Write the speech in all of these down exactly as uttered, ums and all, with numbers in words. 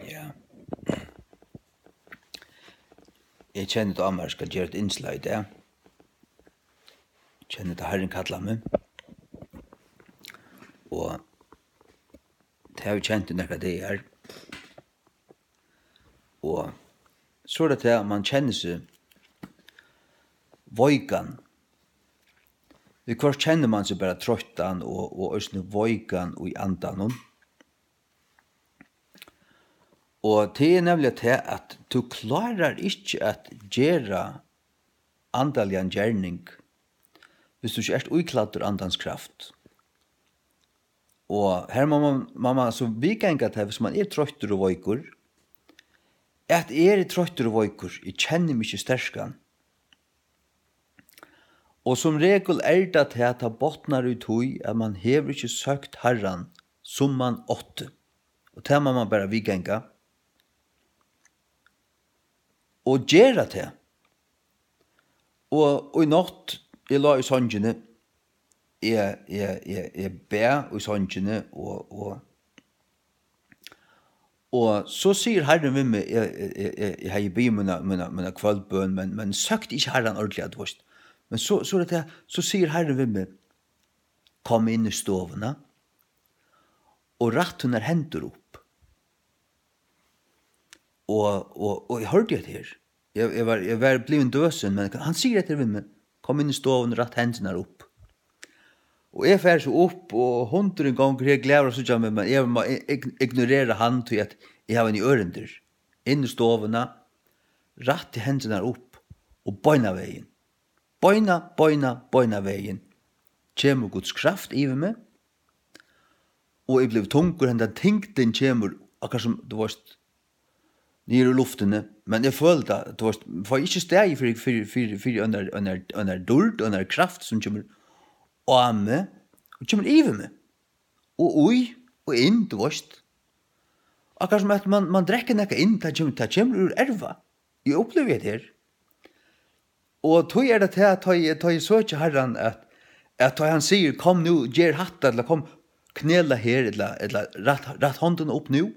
Ja. Eg kenni tað á mær, skal gera eitt innslag í dag. Kenni tað, Harrin kallar meg. Og tað havi eg kent í nakrar dagar. Og so er tað tað, at mann kennir seg veikan. Viðhvørt kennir mann seg bara troyttan og, og eisini veikan í andanum. Og tað er nevniliga tað, at tú klárar ikki at gera andaligan gerning, viss tú ikki ert íklæddur andans kraft. Og her má mann, má mann so viðganga tað, viss mann er troyttur og veikur, at eg eri troyttur og veikur, eg kenni meg ikki sterkan. Og sum regul er tað tað, tað botnar í tí, at mann hevur ikki søkt Harran, sum mann átti. Og tað má mann bara viðganga. Og gera tað. Og, og í nátt, eg lá í songini, eg, eg, eg, eg bað í songini, og, og, og so sigur Harrin við meg, eg, eg, eg, eg, eg hevði biðið mína, mína, mína kvøldbøn, men, men søkti ikki Harran ordiliga, tú veist. Men so, so er tað, so sigur Harrin við meg: "Kom inn í stovuna og rætt tínar hendur upp." Og, og, og eg hoyrdi hetta her. Eg, eg var, eg var blivin døsin, men hann sigur hetta við meg: "Kom inn í stovuna, rætt hendurnar upp." Og eg fari so upp, og hundurin gongur her glaður at síggja meg, men eg má ig-, ignorera hann, tí at eg havi eini ørindir. Inn í stovuna, rætti hendurnar upp, og beinanvegin, beina, beina, beinanvegin kemur Guds kraft yvir meg, og eg blívi tungur, hendan tyngdin kemur, akkurát sum, tú veist, niður úr luftini, men eg føli tað, tú veist, fái ikki staðið fyri, fyri, fyri, fyri einari, einari, einari dýrd, einari kraft sum kemur á meg, og kemur yvir meg, og í, og inn, tú veist. Akkurát sum at mann, mann drekkur nakað inn, tað kemur, tað kemur úr erva. Eg upplivi hetta her. Og tí er tað tað, tá eg, tá eg søki Harran, at, at tá hann sigur: "Kom nú, ger hatta," ella: "Kom, knela her," ella, ella: "Rætt, rætt hondina upp nú."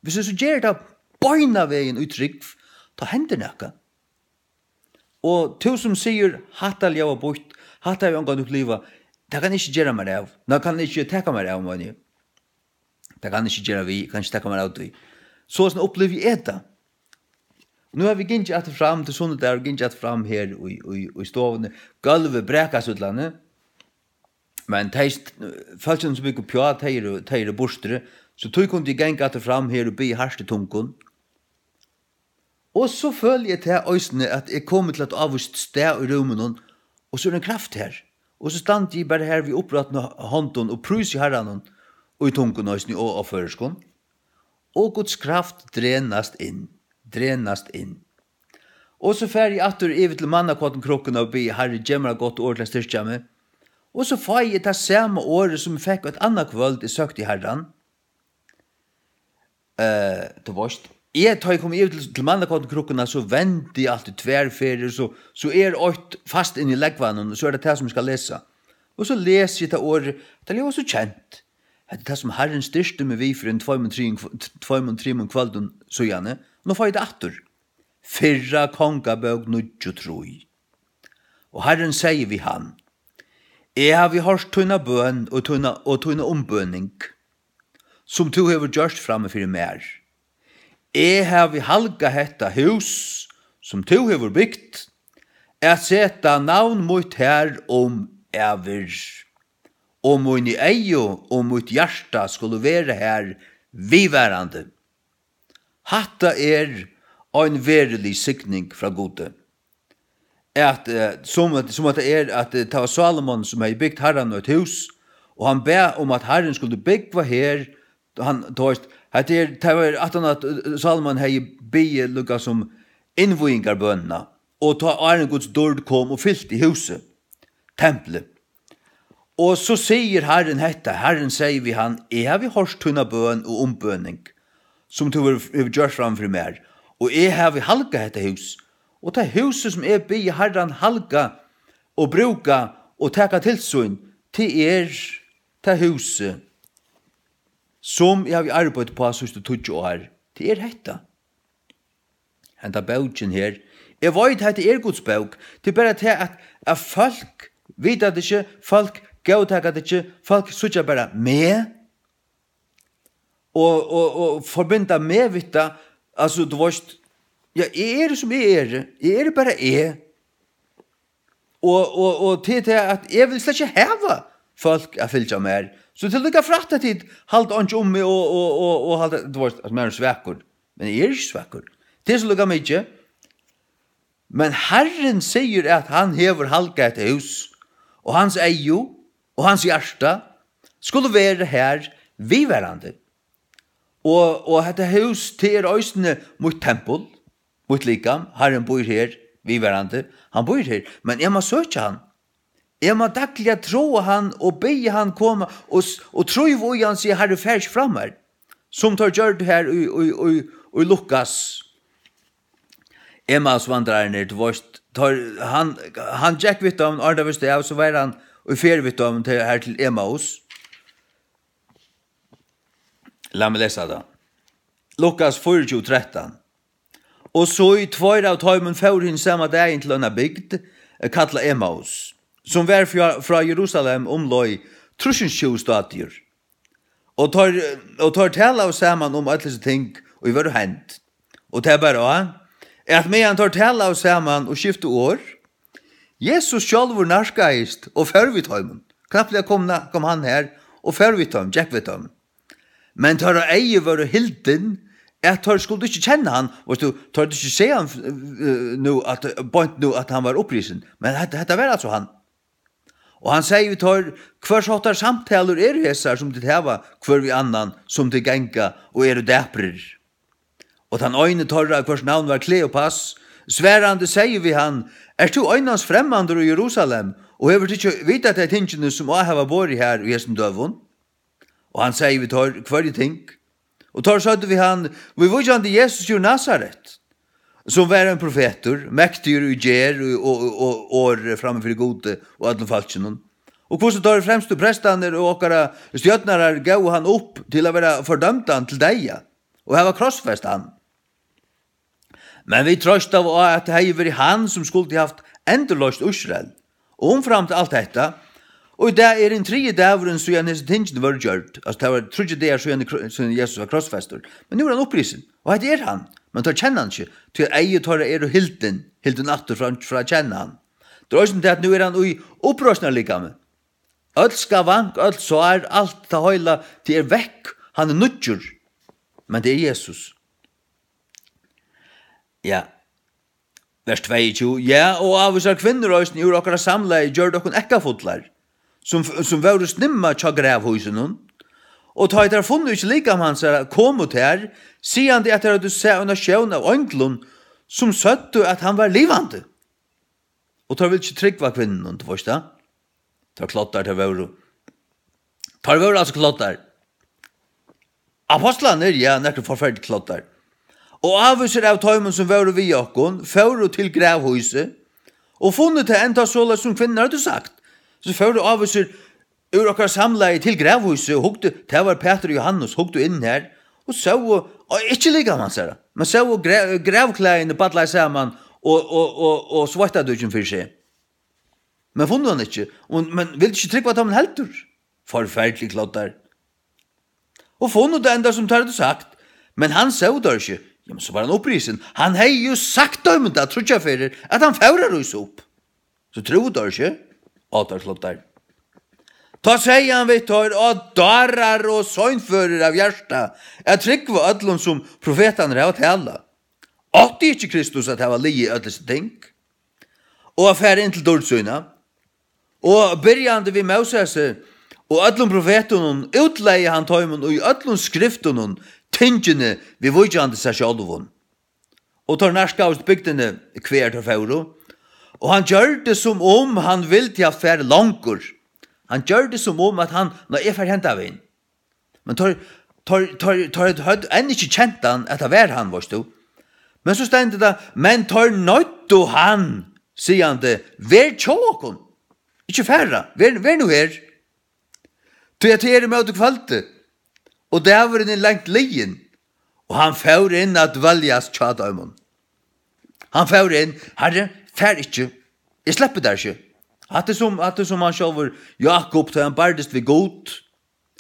Viss eg so geri tað beinanvegin í trúgv, tá hendir nakað. Og tú sum sigur: "Hatta ljóðar býtt, hatta havi eg ongantíð upplivað," tað kann ikki gera mær av. Nei, kann ikki taka mær av, meini eg. Tað kann ikki gera við, kann ikki taka mær av tí. Soleiðis upplivi eg tað. Nú havi eg gingið aftur fram til sunnudagar og gingið aftur fram her í, í, í stovuni. Gólvið brakast í útlandinum. Men tey st-, fólkini sum búgva uppi á, tey eru, tey eru burturi. So tí kundi eg ganga aftur fram her og biðja hart í tungum. Og so føli eg tað eisini, at eg komi til eitt ávíst stað í rúminum, og so er ein kraft her. Og so standi eg bara her við upprættum hondum og prísi Harranum í tungum eisini og á føroyskum. Og Guds kraft drenast inn, drenast inn. Og so fari eg aftur yvir til mannakárkrukkuna og biði: "Harri, gev mær eitt gott orð til at styrkja meg." Og so fái eg tað sama orðið, sum eg fekk eitt annað kvøld, eg søkti Harran. Eh, tú veist, eg, tá eg kom yvir til, til mannakárkrukkuna, so vendi eg altíð tvær ferðir, so, so er eitt fast inn í lógvanum, og so er tað tað, sum eg skal lesa. Og so lesi eg tað orðið, tað ljóðar so kent. Hetta er tað, sum Harrin styrkti meg við fyri ein tveimum, trimum kv-, t-, tveimum, trimum kvøldum síðani. Nú fái eg tað aftur. Fyrra Kongabók níggju trý. Og Harrin segði við hann: "Eg havi hoyrt tína bøn og tína, og tína umbøning, sum tú hevur gjørt frammi fyri mær. Eg havi halgað hetta hús, sum tú hevur bygt, at seta navn mítt har um ævir, og míni eygu og mítt hjarta skulu vera har viðvarandi." Hatta er ein verulig signing frá Gudi. At, eh, sum at, sum at tað er, at, eh, tað var Salomon, sum hevði bygt Harranum eitt hús, og hann bað um, at Harrin skuldi búgva her. Hann, tú veist, hetta er, tað var aftan at, eh, Salomon hevði biðið líka sum innvígingarbønina, og tá áðrenn Guds dýrd kom og fylti húsið, templið. Og so sigur Harrin hetta, Harrin segði við hann: "Eg havi hoyrt tína bøn og umbøning, sum tú hevur, hevur gjørt fram fyri mær, og eg havi halgað hetta hús. Og tað húsið, sum eg biði Harran halga og brúka og taka til sín, tað er tað húsið, sum eg havi arbeitt uppá síðstu tíggju ár, Tað er hetta. Henda bókin her, eg veit, hetta er Guds bók. Tað er bara tað, at, at fólk vita tað ikki, fólk góðtaka tað ikki, fólk síggja bara meg og, og, og forbinda meg við tað. Altso, tú veist, ja, eg eri, sum eg eri. Eg eri bara eg. Og, og, og til tað, at eg vil slett ikki hava fólk at fylgja mær. So til líka frætt, at tit halda einki um meg og, og, og, og halda, tú veist, at maðurin er svakur. Men eg eri ikki svakur. Tað er so líka mikið. Men Harrin sigur, at hann hevur halgað hetta hús, og hans eygu og hans hjarta skulu vera har viðvarandi. Og, og hetta hús, tað er eisini mítt tempul, mítt likam. Harrin býr her viðvarandi. Hann býr her, men eg má søkja hann. Eg má dagliga tráa hann og biðja hann koma og s-, og trúa í hann, siga: Harri, far ikki frá mær. Sum teir gjørdu her í, í, í, í Lukas. Emmausvandrararnir, tú veist, teir, hann, hann gekk við teimum, áðrenn teir vistu av, so var hann í ferð við teimum til, her til Emmaus. Lat meg lesa tað. Lukas fýraogtjúgu trettan. Og so tveir av teimum fóru hin sama dagin til eina bygd, eh, kallað Emmaus, sum var frá, frá Jerusalem umleið trýsogtjúgu stadier. Og teir, og teir talaðu saman um øll hesi ting, ið vóru hend. Og tað bar á, at meðan teir talaðu saman og skiftu orð, Jesus sjálvur nærkaðist og fór við teimum. Knappliga kom na-, kom hann her og fór við teimum, gekk við teimum. Men teirra eygu vóru hildin, at teir skuldu ikki kenna hann. Veitst tú, teir høvdu ikki sæð hann, eh, nú at, beint nú at hann var upprisin. Men hetta, hetta var altso hann. Og hann segði við teir: Hvørs háttar samtalur eru hesar, sum tit hava hvør við annan, sum tit ganga og eru daprir? Og tann eini teirra, hvørs navn var Kleopas, svarandi segði við hann: Ert tú einans fremmandur í Jerusalem, og hevur tú ikki vitað tey tingini, sum á hava borið har í hesum døgum? Og hann segði við teir: Hvørji ting? Og teir søgdu við hann: Viðvíkjandi Jesus úr Nasaret, sum var ein profetur, mektigur í gerð og, og, og, og orði framman fyri Gudi og øllum fólkinum. Og hvussu teir fremstu prestarnir og okkara stjórnarar góvu hann upp til at vera fordømdan til deyða og hava krossfest hann. Men vit trøstaðu á, at tað hevði verið hann, sum skuldi havt endurloyst Ísrael. Og umframt alt hetta, og í dag er hin triði dagurin, síðan hesi tingini vóru gjørd. Altso, tað var tríggir dagar síðan, síðan Jesus var krossfestur. Men nú er hann upprisin, og hetta er hann. Men teir kenna hann ikki, tí at eygu teirra eru hildin, hildin aftur frá, frá at kenna hann. Tað er eisini tað, at nú er hann í uppreisnarlikami. Øll skavank, øll sár, alt tað heila, tað er vekk. Hann er nýggjur. Men tað er Jesus. Ja. Vers tveyogtjúgu. Ja, og ávísar kvinnur eisini úr okkara samlagi gjørdu okkum ekkafullar, sum, sum vóru snimma hjá gravhýsinum. Og tá ið tær funnu ikki likam hansara, komu tær, sigandi at tær høvdu sæð eina sjón av einglum, sum søgdu, at hann var livandi. Og teir vildu ikki trúgva kvinnunum, tú veitst tað. Teir kloddar, teir vóru. Teir vóru altso kloddar. Ápostlarnir, ja, nakrir forferdiliga kloddar. Og ávísir av teimum, sum vóru við okkum, fóru til gravhýsið og funnu tað enntá soleiðis, sum kvinnurnar høvdu sagt. So fóru ávísir úr okkara samlagi til gravhýsið og hugdu, tað var Pætur og Jóhannes, hugdu inn har og sóu, og ikki likam hansara, men sóu gra-, gravklæðini ballaði saman og, og, og, og sveittadúkin fyri seg. Men funnu hann ikki, og, men vildu ikki trúgva teimum heldur. Forferdiliga kloddar. Og funnu tað enntá, sum teir høvdu sagt. Men hann sóu teir ikki. Ja, men so var hann upprisin. Hann hevði jú sagt teimum tað tríggjar ferðir, at hann fór at rísa upp. So trúðu teir ikki, átarkloddar. Tá segði hann við teir: Á dárar og seinførir av hjarta, at trúgva øllum, sum profetarnir hava talað. Átti ikki Kristus at hava ligið øll hesi ting? Og at fara inn til dýrd sína? Og byrjandi við Mósesi og øllum profetunum, útlegði hann teimum í øllum skriftunum tingini viðvíkjandi sær sjálvum. Og teir nærkaðust bygdini, hvar teir fóru. Og hann gjørdi sum um hann vildi havt farið longur. Hann gjørdi sum um at hann, nei, eg fari henda vegin. Men teir, teir, teir, teir høvdu enn ikki kent hann, at tað var hann, veitst tú. Men so stendur tað: Men teir noyddu hann, sigandi: Ver hjá okkum. Ikki fara, ver, ver nú her. Tí at tað er ímóti kvøldi, og dagurin er langt liðin. Og hann fór inn at dveljast hjá teimum. Hann fór inn: "Harri, far ikki. Eg sleppi tær ikki." Hatta er sum, hatta er sum hann sjálvur, Jákup, tá hann bardist við Gud.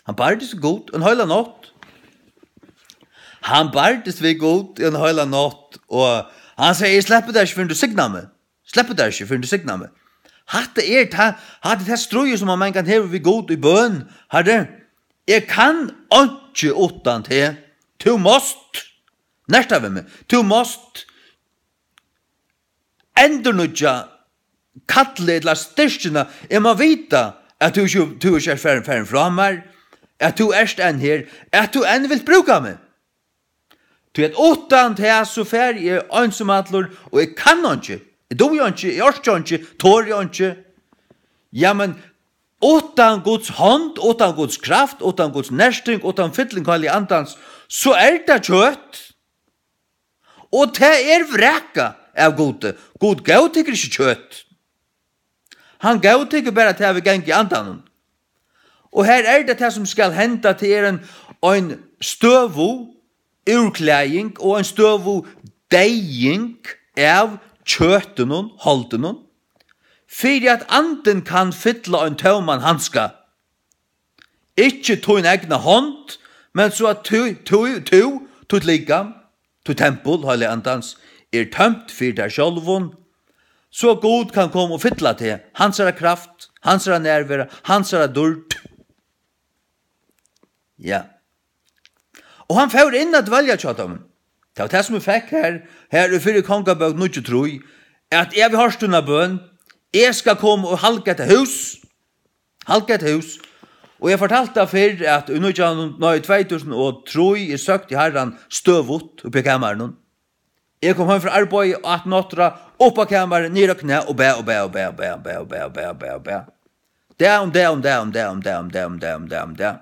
Hann bardist við Gud ein heila nátt. Hann bardist við Gud ein heila nátt, og hann segði: "Eg sleppi tær ikki, fyrr enn tú signar meg. Sleppi tær ikki, fyrr enn tú signar meg." Hatta er ta, hatta er tað stríð, sum ein mangan hevur við Gud í bøn: "Harri, eg kann einki uttan teg. Tú mást." Nerta við meg. Tú mást endurnýggja kallið ella styrkina. Eg má vita, at tú ikki, tú ikki ert farin, farin frá mær, at tú ert enn her, at tú enn vilt brúka meg. Tí at uttan tað, so fari eg einsamallur, og eg kann einki. Eg dugi einki, eg orki einki, tori einki. Ja, men uttan Guds hond, uttan Guds kraft, uttan Guds nerting, uttan fylling Heilaga Andans, so er tað kjøt. Og tað er vrakað av Gudi. Gud góðtekur ikki kjøt. Hann góðtekur bara tað, vit ganga í Andanum. Og her er tað, tað sum skal henda, tað er ein, ein støðug úrklæðing og ein støðug deyðing av kjøtinum, holdinum, fyri at Andin kann fylla ein tóman hanska. Ikki tín egna hond, men so at tú, tú, tú, títt likam, títt tempul, Heilaga Andans, er tømt fyri tær sjálvum, so Gud kann koma og fylla teg, hansara kraft, hansara nærvera, hansara dýrd. Ja. Og hann fór inn at dvelja hjá teimum. Tað var tað, sum eg fekk her, her í fyrru Kongabók níggju trý, at eg havi hoyrt tína bøn, eg skal koma og halga hetta hús, halga hetta hús. Og eg fortaldi tað fyrr, at í nítjan, nei, tvey túsund og trý, eg søkti Harran støðugt uppi á kamarinum. Eg kom heim frá arbeiði, át nátturða, upp á kamarið, niður á knæ og bað, og bað, og bað, og bað. Dag um dag, um dag, um dag, um dag, um dag, um dag, um dag, um dag, um dag.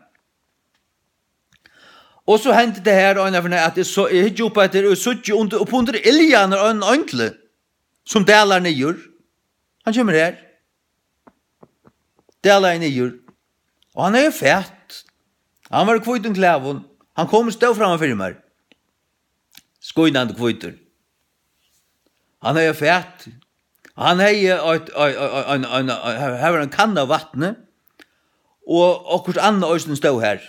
Og so hendi tað her, eina ferð, at eg so, eg hyggi upp eftir og síggi undir, upp undir iljarnar ein eingil, sum dalar niður. Hann kemur her. Dalaði niður. Og hann hevði fat. Hann var í hvítum klæðum. Hann kom og stóð framman fyri mær. Skínandi hvítur. Hann hevði fat. Hann hevði eitt, ein, ein, ein, ein, ein, her, her var ein kanna av vatni. Og okkurt annað eisini stóð her.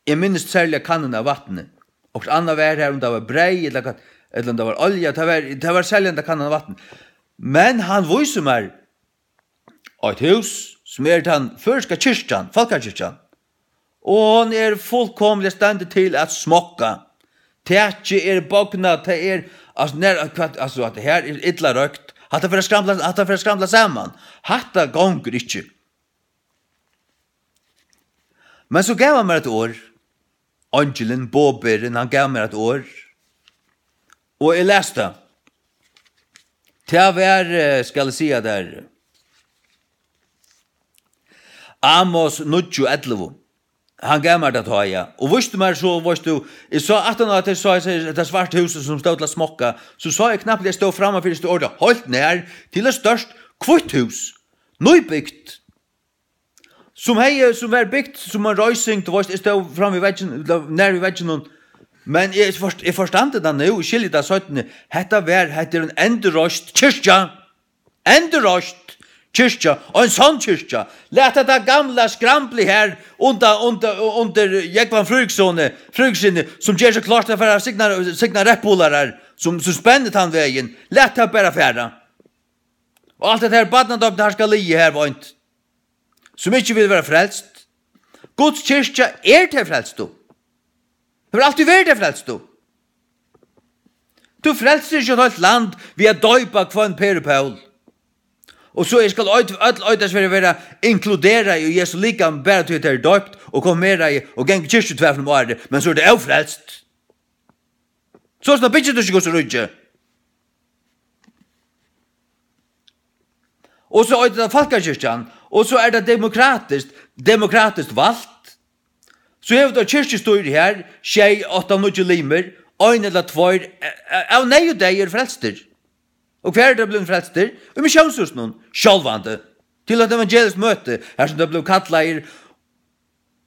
Eg minnist serliga kannuna av vatni. Okkurt annað var her, um tað var breyð, ella hvat, ella um tað var olja, tað var, tað var serliga henda kannan av vatni. Men hann vísir mær eitt hús, sum er tann føroyska kirkjan, Fólkakirkjan. Og hon er fullkomiliga stendur til at smokka. Takið er bognað, tað er, altso, nær, hvat, altso, at her er illa røkt. Hatta fer at skramla, hatta fer at skramla saman. Hatta gongur ikki. Men so gav hann mær eitt orð. Eingilin, boðberin, hann gav mær eitt orð. Og eg las tað. Tað var, eh, skal eg siga tær, Amos níggju ellivu. Hann gav mær tað tá, ja. Og vísti mær so, veist tú, eg sá aftan á, at eg sá, eg sá hetta svarta húsið, sum stóð til at smokka, so sá eg knappliga, eg stóð framman fyri, stóð orðið heilt nær til eitt stórt, hvítt hús. Nýbygt. Sum hevði, sum var bygt sum ein reising, tú veist, eg stóð fram við veggin, ella nær við vegginum. Men eg forst-, eg forstandi tað nú, eg skilji tað seinni. Hetta var, hetta er ein endurreist kirkja. Endurreist kirkja, og ein sonn kirkja. Lat hetta gamla skramblið her undan, undan, undir Jógvan Fríðrikssyni, Fríðrikssyni, sum ger seg klárt at fara at signa, signa Red Bullar her, sum, sum spennir tann vegin. Lat tað bara fara. Og alt hetta her barnadópið, har skal liggja her, veint. Sum ikki vil vera frelst. Guds kirkja er tey frelstu. Hevur altíð verið tey frelstu. Tú frelsir ikki eitt heilt land við at doypa hvønn Per og Pól. Og so er skal øll, øll øll vera, vera inkluderað í Jesu likam, bara tí at tey eru doypt og konfirmerað og ganga í kirkju tvær ferðir um árið, men so er tað ófrelst. Sostatt byggir tú ikki Guds ríki. Og so eitur tað Fólkakirkjan, og so er tað demokratiskt, demokratiskt valt. So hevur tú kirkjustýri her, sjey, átta, níggju limir, ein ella tveir, eh, eh, av neyð og deyð eru frelstir. Og hvar eru teir blivnir frelstir? Í missiónshúsinum, sjálvandi. Til eitt evangeliskt møti, har sum teir blivu kallaðir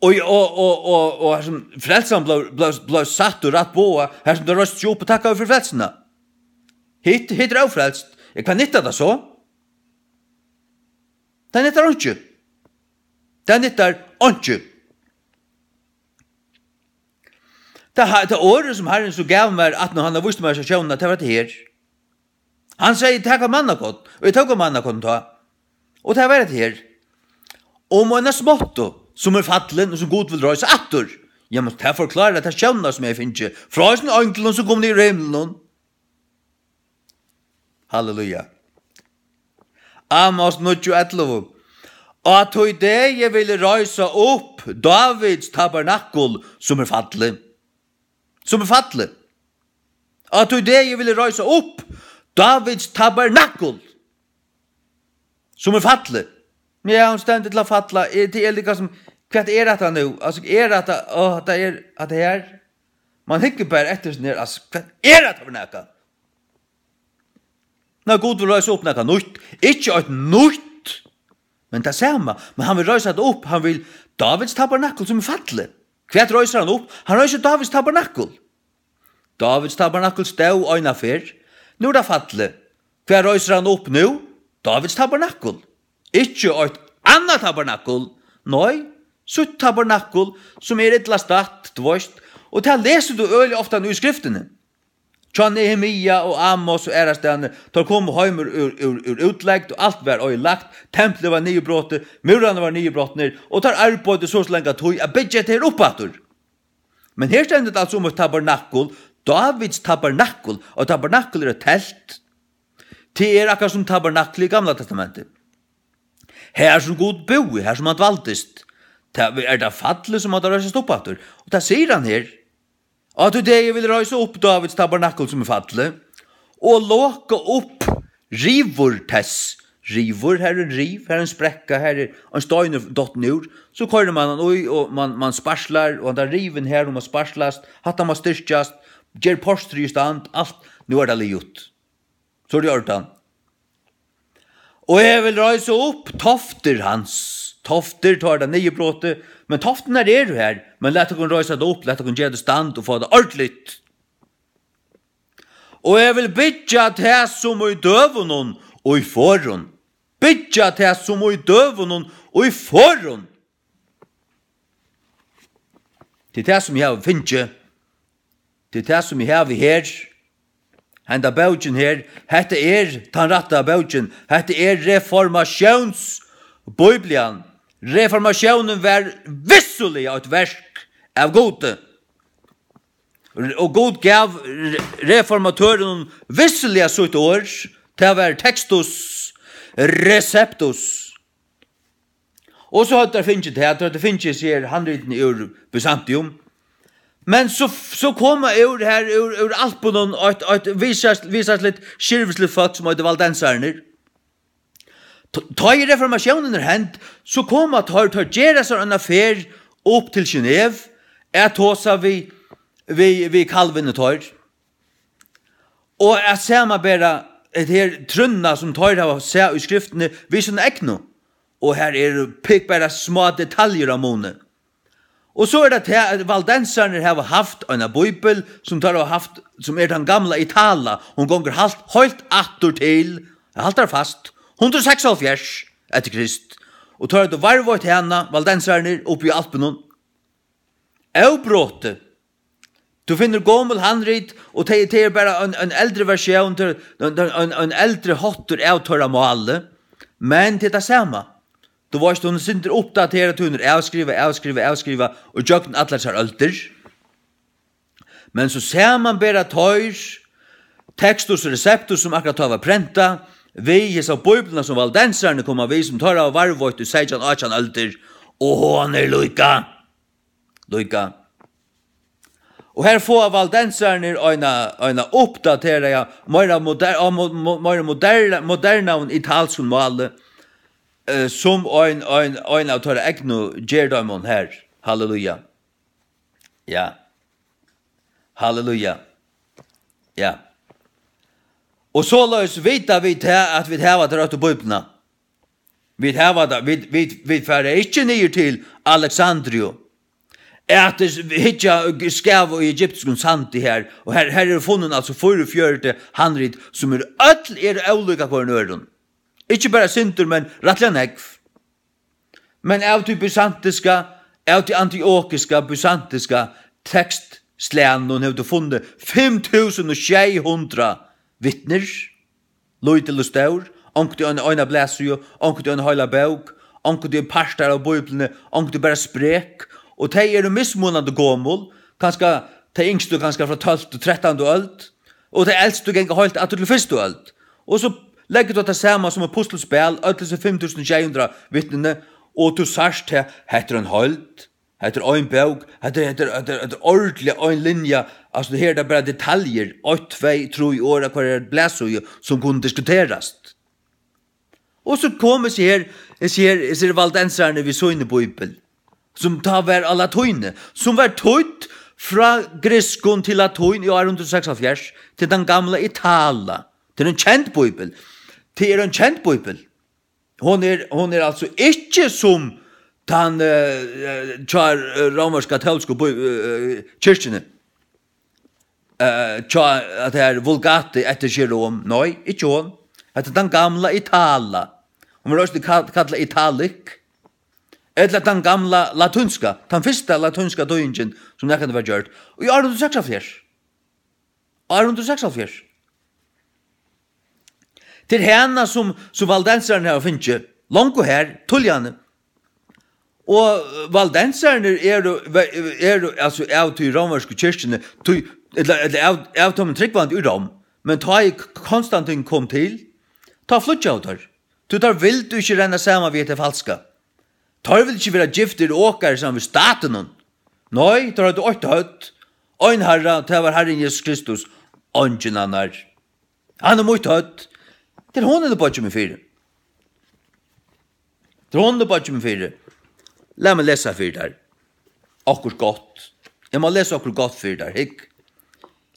Og, og, og, og, og her sum frelsan bleiv, bleiv, bleiv sett og rætt boðað, her sum tað reist seg upp og takkaðu fyri frelsuna. Hitt, hitt er ófrelst. Ja, hvat nyttar tað so? Tað nyttar einki. Tað nyttar einki. Tað ha-, tað orðið sum Harrin so gav mær, at nú hann hevur víst mær hesa sjónina, tað var hetta her. Hann segði: "Tak eitt mannakorn," og eg tók eitt mannakorn tá. Og tað var hetta her. Um eina smáttu, sum er fallin, og sum Gud vil reisa aftur. Jamen, tað forklárar ta sjónina, sum eg fekk frá hesum einglum, sum kom niður úr himlinum. Halleluja. Amos níggju ellivu. Á tí degi vil eg reisa upp Dávids tabernakul, sum er fallið. Sum er fallið. Á tí degi vil eg reisa upp Dávids tabernakul, sum er fallið. Ja, hon stendur til at falla. Er, tað er líka sum, hvat er hetta nú? Altso, er hetta, á, hetta er, hetta her? Man hyggur bara eftir sum er, altso, hvat er hetta fyri nakað? Nei, Gud vil reisa upp nakað nýtt. Ikki eitt nýtt, men tað sama. Men hann vil reisa tað upp. Hann vil Dávids tabernakul, sum er fallið. Hvat reisir hann upp? Hann reisir Dávids tabernakul. Dávids tabernakul stóð eina ferð. Nú er tað fallið. Hvat reisir hann upp nú? Dávids tabernakul. Ikki eitt annað tabernakul. Nei, sítt tabernakul, sum er illa statt, tú veist. Og tað lesur tú øgiliga ofta nú í skriftini. Hjá Nehemia og Amos og aðrastaðni, teir komu heim úr, úr, úr, úr útlegd, og alt var oyðilagt, templið var niðurbrotið, múrarnir var niðurbrotnir, og teir arbeiddu so, so langa tíð at byggja hetta her upp aftur. Men her stendur tað altso um eitt tabernakul, Dávids tabernakul, og tabernakul er eitt telt. Tað er akkurát sum tabernaklið í Gamla Testamenti. Her sum Gud búði, her sum hann dvaldist. Tað, er tað fallið sum hann reisist upp aftur? Og tað sigur hann her. Á tí degi vil eg reisa upp Dávids tabernakul, sum er fallið, og loka upp rivur tess. Rivur, her er ein riv, her er ein sprekka, her er ein steinur dottin úr. So koyrir mann hann í, og mann, mann sparslar, og hann, tað rivin her, hon má sparslast, hatta má styrkjast, ger portrið í stand, alt, nú er tað liðugt. So er tað í ordan. Og eg vil reisa upp toftir hans. Toftir, tá er tað niðurbrotið, men toftirnar eru her. Men lat okkum reisa tað upp, lat okkum gera tað í stand og fáa tað ordiligt. Og eg vil byggja tað sum í døgunum og í forðum. Byggja tað sum í døgunum og í forðum. Tað er tað, sum eg havi fingið. Tað er tað, sum eg havi her. Henda bókin her, hetta er tann rætta bókin. Hetta er reformatiónsbíblian. Reformatiónin var vissuliga eitt verk av Gudi. Og Gud gav re-, reformatørunum vissuliga sítt orð. Tað var textus receptus. Og so høvdu teir fingið tað, teir høvdu fingið seg handritini úr Byzantium. Men so, so koma úr her, úr, úr Alpunum, eitt, eitt vísast-, vísastligt, skirvisligt fólk sum eitur valdensararnir. T-, tá ið reformatiónin er hend, so koma teir, teir gera sær eina ferð upp til Genève, at tosa við, við, við Calvin og teir. Og at samanbera hetta her trúnna sum teir hava sæð í skriftini við sína egnu. Og her eru pikk bara smá detaljur á muni. Og so er tað tað, at valdensarnir hava havt eina bíbel, sum teir hava havt, sum er tann gamla Itala. Hon gongur halt, heilt aftur til, halt har fast, hundrað og seksoghálvfjerðs eftir Krist. Og teir høvdu varðveitt hana, valdensarnir, uppi í Alpunum. Óbrotið. Tú finnur gomul handrit, og tey, tey er bara ein, ein eldri versjón, tey, ein, ein, ein, ein eldri háttur av teirra máli. Men tað er tað sama. Tú veist, hon er sindur uppdaterað, tí hon er avskrivað, avskrivað, avskrivað, og gjøgnum allar hesar øldir. Men so samanbera teir textus receptus, sum akkurát tá var prentað, við hesa bíbliuna, sum valdensararnir koma við, sum teir hava varðveitt í seytjan, átjan øldir, og hon er líka. Líka. Og her fáa valdensararnir eina, eina uppdateraða, meira moder-, á mo-, mo-, meira moderna, modernaðum italskum máli, eh, sum ein, ein, ein av teirra egnu ger teimum her. Halleluja. Ja. Halleluja. Ja. Og soleiðis vita vit tað, at vit hava ta røttu Bíbliuna. Vit hava tað, vit, vit, vit fara ikki niður til Alexandriu. at hyggja skav í egyptiskum sandi her, og her, her eru funnin, altso, fýraogfjøruti handrit, sum eru, øll eru ólík hvørjum øðrum. Ikki bara sindur, men rættiliga nógv. Men av tí bysantiska, av tí antiokiska bysantiska tekstslagnum hevur tú funnið fimm túsund og sjey hundrað vitnir, lítil og stór, onkuntíð eina, eina blaðsíðu, onkuntíð eina heila bók, onkuntíð partar av Bíbliuni, onkuntíð bara sprek, og tey eru mismunandi gomul, kanska tey yngstu kanska frá tólvtu, trettandu øld, og tey elstu ganga heilt aftur til fyrstu øld. Og so leggur tú tað saman sum eitt puslispæl, øll hesi fimm túsund og sjey hundrað vitnini, og tú sært tað, hetta er ein heild, hetta er ein bók, hetta er, hetta er, hetta er, hetta er ordiliga ein linja, altso, her er tað bara detaljur, eitt, tvey, trý orð á hvørjari blaðsíðu, sum kunnu diskuterast. Og so komu hesi her, hesi her, hesi her valdensararnir við síni bíbel, sum tá var á latíni, sum var týdd frá grikskum til latín í ár hundrað og seksoghálvfjerðs til tann gamla Itala. Tað er ein kend bíbel. Tað er ein kend bíbel. Hon er, hon er altso ikki sum tann, eh, eh, hjá, eh, rómversk katólsku bí-, eh, kirkjuni. Eh, hjá, at tað er Vulgate eftir Jerome. Nei, ikki hon. Hetta er tann gamla Itala. Hon verður eisini kall-, kallað Italic. Ella tann gamla latínska, tann fyrsta latínska týðingin, sum nakrantíð var gjørd. Og í ár hundrað og seksoghálvfjerðs. Ár hundrað og seksoghálvfjerðs. Tað er hana, sum, sum valdensararnir hava fingið, longu har, tíðliga. Og valdensararnir eru, eru, altso, av tí rómversku kirkjuni, tí, ella, ella av, av teimum trúgvandi í Róm. Men tá ið Konstantin kom til, tá flýggjaðu teir. Tí teir vildu ikki renna saman við hetta falska. Teir vildu ikki vera giftir okar saman við statinum. Nei, teir høvdu eitt høvd, ein Harra, tað var Harrin Jesus Kristus, eingin annar. Hann er mítt høvd. Tað er honum, eg boyggi meg fyri. Tað er honum, eg boyggi meg fyri. Lat meg lesa fyri tær. Okkurt gott. Eg má lesa okkurt gott fyri tær. Hygg.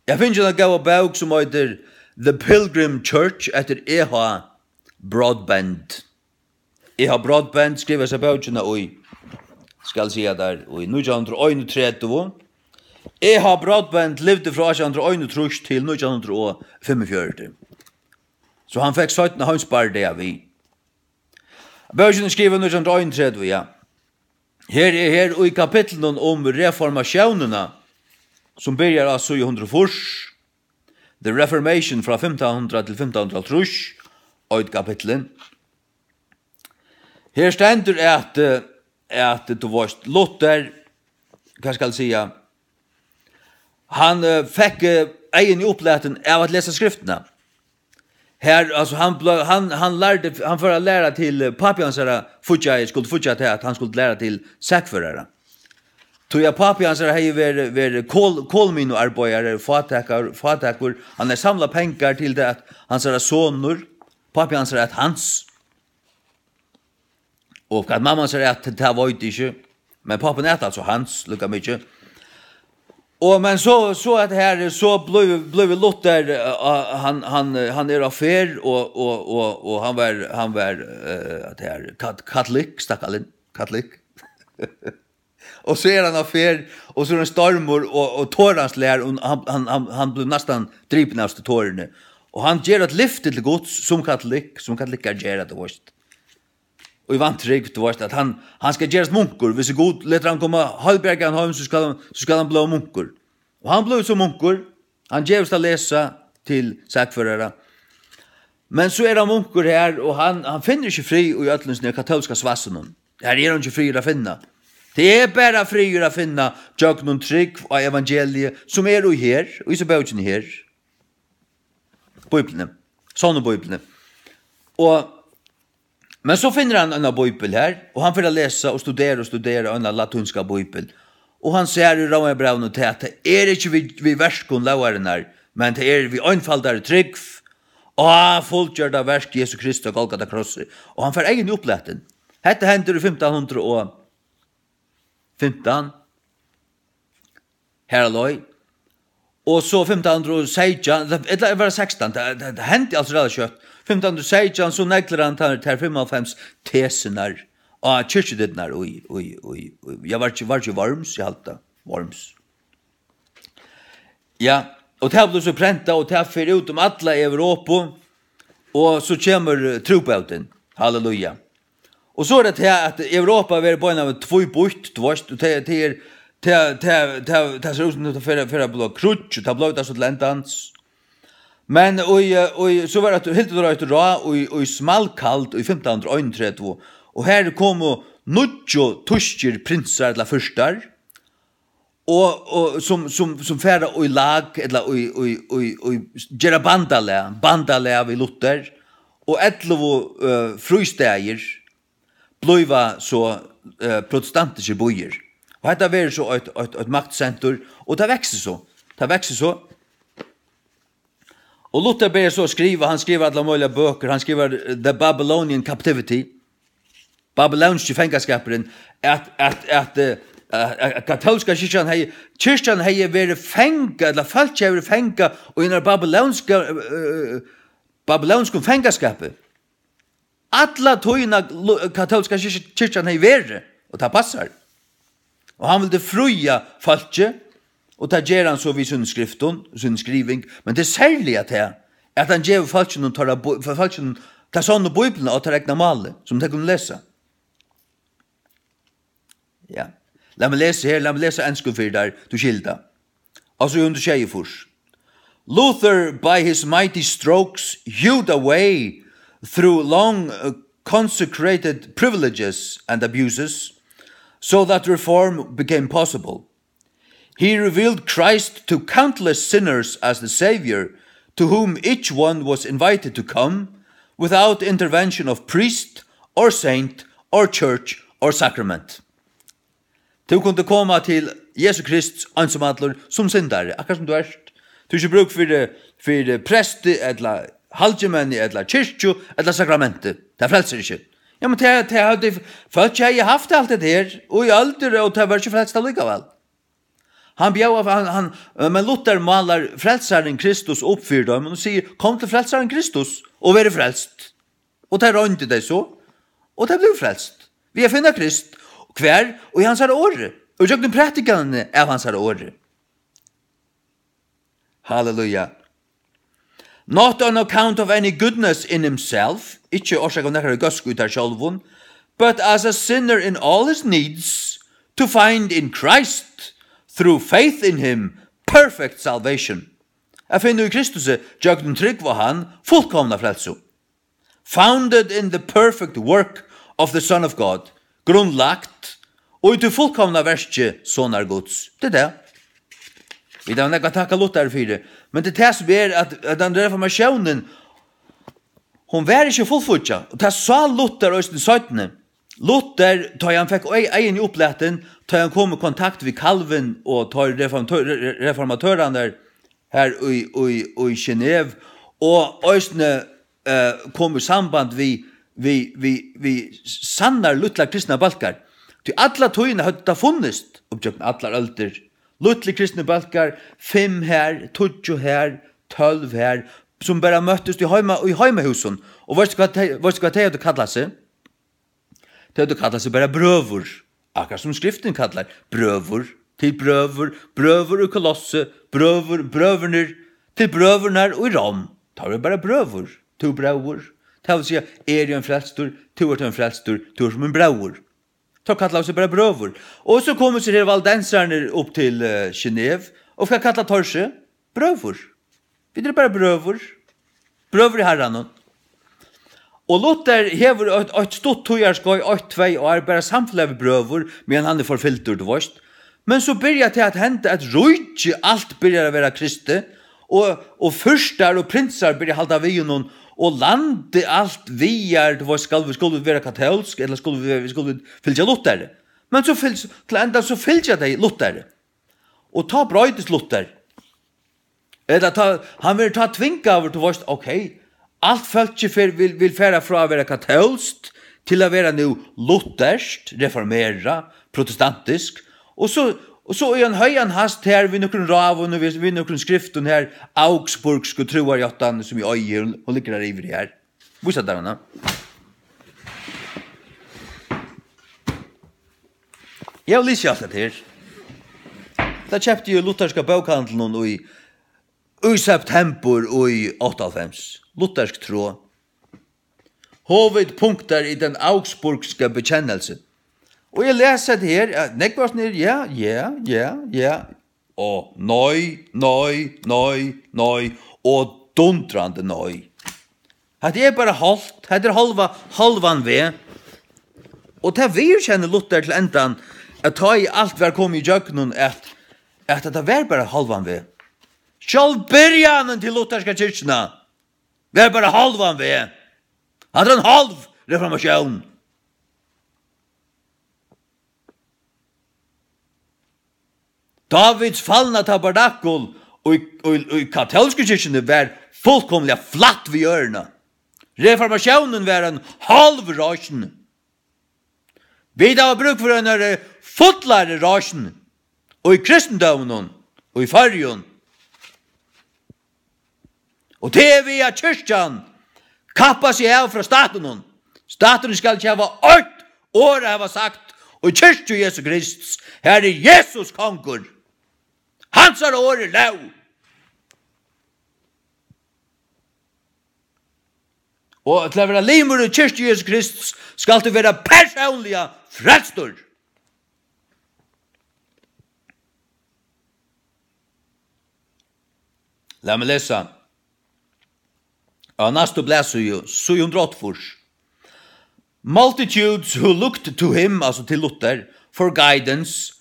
Eg havi fingið eina góða bók sum eitur The Pilgrim Church eftir E H Broadbent. E H Broadbent skrivaði hesa bókina í, skal siga tær, í nítjan hundrað og einogtretivu. E H Broadbent livdi frá átjan hundrað og einogtrýss til nítjan hundrað og fimmogfjøruti. So hann fekk seinna heimsbardaga við. Bókin er skrivað nítjan hundrað og einogtretivu, ja. Her er, her í kapitlinum um reformatiónina, sum byrjar á síðu hundrað og fýrs, The Reformation frá fimtan hundrað til fimtan hundrað og hálvtrýss, eitt kapitli. Her stendur at, eh, at, tú veist, Luther, hvat skal eg siga, hann, eh, fekk, eh, eyguni upplatin av at lesa skriftina. Her, altso, hann ble-, hann, hann lærdi, hann fór at læra til, eh, pápi hansara fíggjaði, skuldi fíggja til at hann skuldi læra til sakførara. Tí at pápi hansara hevði verið, verið kol-, kolminuarbeiðari, fátækar-, fátækur, hann hevði samlað pengar til tað at hansara sonur, pápi hansara æt Hans, og hvat mamma hansara æt, tað veit eg ikki. Men pápin æt altso Hans, líka mikið. Og men so, so at her, so blívur, blívur Luther, eh, hann, hann, eh, hann er á ferð, og, og, og, og hann var, hann var, eh, at her, kat-, katolikk, stakkalin, katolikk. Og so er hann á ferð, og so er ein stormur, og, og toran slær, og hann, hann, hann, hann blívur næstan dripin av hesi torini. Og hann ger eitt lyfti til Guds, sum katolikk, sum katolikkar gera, tú veist. Og í vantrúgv, tú veist, at hann, hann skal gerast munkur. Hvis Gud letur hann koma heilbjargaðan heim, so skal hann, so skal hann blíva munkur. Og hann blívur so munkur, hann gevst at lesa til sakførara. Men so er hann munkur her, og hann, hann finnur ikki frið í øllum sinni katólska svassinum. Her er hann ikki friður at finna. Tað er bara friður at finna gjøgnum trúgv á evangeliið, sum er í her, í hesi bókini her. Bíbliuni. Sonnu Bíbliuni. Og, men so finnur hann eina bíbel her, og hann fer at lesa og studera og studera eina latínska bíbel. Og hann sær í Rómarbrævinum til, at tað er ikki við, við verkum lógarinnar, men tað er við einfaldari trúgv á fullgjørda verk Jesu Kristi á Golgata krossi. Og hann fær eyguni upplatin. Hetta hendir í fimtan hundrað og fimtan. Har á leið. Og so fimtan hundrað og seytjan, ella, ella var tað sekstan, tað, tað, tað hendi altso ræðuliga skjótt. Fimtan hundrað og seytjan, so neglir hann tær, tær fimmoghálvfems tesurnar á kirkjudyrnar í, í, í, í, ja, var ikki, var ikki Worms, eg haldi tað, Worms. Ja, og tað bleiv so prentað, og tað fer út um alla Europa, og so kemur, eh, trúbótin. Halleluja. Og so er tað her, at Europa verður beinanvegin tvíbýtt, tú veitst, og tað, tað er, tað, tað, tað, tað sær út sum tað fer, fer at blíva kríggj, og tað bleiv tað so til endans. Men í, eh, í, so var eitt, hildu teir eitt ráð í, í Smalkald í fimtan hundrað og einogtretivu, og her komu níggju týskir prinsar ella fyrstar, og, og sum, sum, sum fara í lag, ella í, í, í, í, gera bandalag, bandalag við Luther, og ellivu, eh, frístaðir blíva so, eh, protestantiskir býir. Og hetta verður so eitt, eitt, eitt maktsentur, og tað veksur so. Tað veksur so. Og Luther byrjar so at skriva, hann skrivar allar møguligar bøkur, hann skrivar, eh, The Babylonian Captivity, Babylonski fangaskapurin, at, at, at, eh, at, at katólska kirkjan hevði, kirkjan hevði verið fangað, ella fólk hevði verið fangað í einari babylonska, eh, babylonskum fangaskapi. Alla tíðina lu-, katólska kirkj-, kirkjan hevði verið, og tað passar. Og hann vildi fría fólkið, og tað ger hann so við sínum skriftum, sín skriving, men tað er serliga tað, at hann gevur fólkinum teirra bí-, fólkinum ta sonnu Bíbliuna á teirra egna máli, sum tey kunnu lesa. Ja. Lat meg lesa her, lat meg lesa ensku fyri tær, tú skilur tað. Og so í hundrað og sjeyogfýrs. Luther, by his mighty strokes, hewed a way through long, uh, consecrated privileges and abuses, so that reform became possible. He revealed Christ to countless sinners as the Savior, to whom each one was invited to come, without intervention of priest or saint or church or sacrament. Tú kundi koma til Jesu Krist einsamallur sum syndari, akkurát sum tú ert. Tú hevur ikki brúk fyri, fyri presti ella halgimenni ella kirkju ella sakramenti. Tað frelsir ikki. Ja, men tað, tað hevði, fólk hevði havt alt hetta her, og í øldir, og tað var ikki frelst allíkavæl. Hann bjóðar, hann, hann, eh, men Luther málar frelsarin Kristus upp fyri teimum og sigur: "Kom til frelsarin Kristus og verið frelst." Og tað royndu tey so, og tey blivu frelst. Við at finna Krist. Hvar? Og í hansara orði. Og gjøgnum prædikanini av hansara orði. Halleluja. Not on account of any goodness in himself, ikki orsakað av nakrari góðsku í tær sjálvum, but as a sinner in all his needs, to find in Christ, through faith in him, perfect salvation. At finna í Kristusi, gjøgnum trúgv á hann, fullkomna frelsu. Founded in the perfect work of the Son of God, grundlagt í tí fullkomna verki Sonar Guds. Tað er tað. Vit hava nógv at takka Luther fyri, men tað er tað sum er, at, at tann reformatiónin, hon var ikki fullfíggjað, og tað sá Luther eisini seinni. Luther, tá hann fekk ei-, eigin upplatin, tá hann kom í kontakt við Calvin og teir reformatør-, re-, re-, reformatørarnar her í, í, í Genève, og eisini, eh, kom í samband við, við, við, við sannar lítlar kristnar bólkar. Tí alla tíðina høvdu tað funnist, uppgjøgnum allar øldir, lítlir kristnir bólkar, fimm her, tíggju her, tólv her, sum bara møttust í heima-, í heimahúsum. Og veitst tú hvat tey, veitst tú hvat tey høvdu kallað seg? Tey høvdu kallað seg bara brøður, akkurát sum skriftin kallar brøður, til brøður, brøður í Kolossi, brøður, brøðurnir, til brøðurnar í Rom. Tá var bara brøður, tú bróðir. Tað vil siga, eg eri ein frelstur, tú ert ein frelstur, tú ert mín bróðir. Teir kallaðu seg bara brøður. Og so komu seg her valdensarnir upp til, eh, Genève, og hvat kalla teir seg? Brøður. Vit eru bara brøður. Brøður í Harranum. Og Luther hevur eitt, eitt stutt tíðarskeið, eitt, tvey ár, bara samfelag við brøður, meðan hann er forfylgdur, tú veitst. Men so byrjar tað at henda, at ríkið alt byrjar at vera kristið, og, og fyrstar og prinsar byrja at halda við honum, og landið alt vigar, tú veitst, skal vit, skulu vit vera katólsk, ella skulu vit, skulu vit fylgja Lutheri? Men so fylg-, til enda so fylgja tey Lutheri. Og tá broytist Luther. Ella tá, hann verður tá tvingaður, tú veitst, ok, alt fólkið fer, vil, vil fara frá at vera katólskt til at vera nú lutherskt, reformerað, protestantiskt, og so, og so í ein høgan hast her við nøkrum ráðum og við, við nøkrum skriftum her, Augsburgsku trúarjáttan, sum eg eigi, hon, hon liggur har yviri her. Vísa tær hana. Eg havi lisið alt hetta her. Tað keypti eg í lutherska bókahandlinum í, í septembur í áttaoghálvfems. Luthersk trá. Hovedpunkter i den augsburgske bekjennelse. Og eg les hetta her, at nógv av er, ja, ja, ja, ja. Og nei, nei, nei, nei, og dundrandi nei. Hetta er bara hálvt, hetta er hálva, hálvan veg. Og tað viðurkennir Luther til endan, at tá ið alt var komið ígjøgnum, at, at hetta var bara hálvan veg. Sjálv byrjanin til lutherska kirkjuna var bara hálvan veg. Hatta er ein hálv reformatión. Dávids falna tabernakul í, í, í katólsku kirkjuni var fullkomiliga flatt við jørðina. Reformatiónin var ein hálv roysn. Vit hava brúk fyri einari fullari roysn í kristindóminum og í Føroyum. Og tað er við, at kirkjan kappar seg av frá statinum. Staturin skal ikki hava eitt orð at hava sagt í kirkju Jesu Krists. Har er Jesus kongur. Hansara orð er lóg. Og til at vera limur í kirkju Jesu Krists, skalt tú vera persónliga frelstur. Lat meg lesa. Á næstu blaðsíðu, síðu hundrað og áttaogfýrs. Multitudes who looked to him, altso til Luther, for guidance,